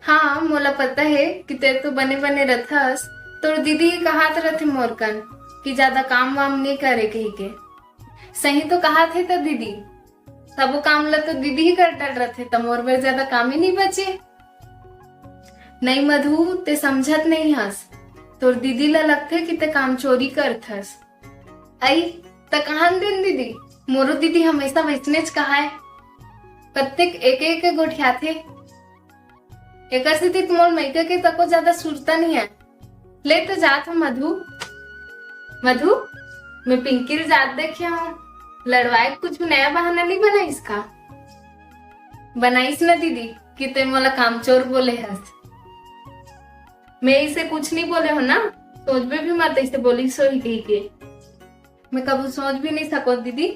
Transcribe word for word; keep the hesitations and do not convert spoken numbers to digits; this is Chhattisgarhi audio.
हाँ, मोला पता हे कि ते तो बने बने रथस। तोर दीदी ही कहात रथे मोर कन कि ज्यादा काम वाम नइ करे कहिके। सही तो कहात हे त दीदी, सबो काम ल तो दीदी ही कर डर रथे, त मोर बर ज्यादा काम ही नइ बचे। नहीं मधु, ते समझत नइ हस। तोर दीदी ल लगथे कि ते काम चोरी करथस। अई, त कहान देन दीदी, मोरो दीदी हमेशा वैसनेच कहाय। कत्तेक एक एक गोठियाथे। एकर सेती त मोर मइका के तको ज्यादा सुरता नइ हे। ले त जात हंव मधु। मधु, मैं पिंकी ल जात देखे हंव। लड़वाए के कुछ नया बहाना नइ बनाइस का? बनाइस न दीदी कि ते मोला कामचोर बोले हस। मैं इसे कुछ नइ बोले हंव ना, सोचबे भी मत इसे बोलिस होही कहिके। मैं कभू सोच भी नइ सकों दीदी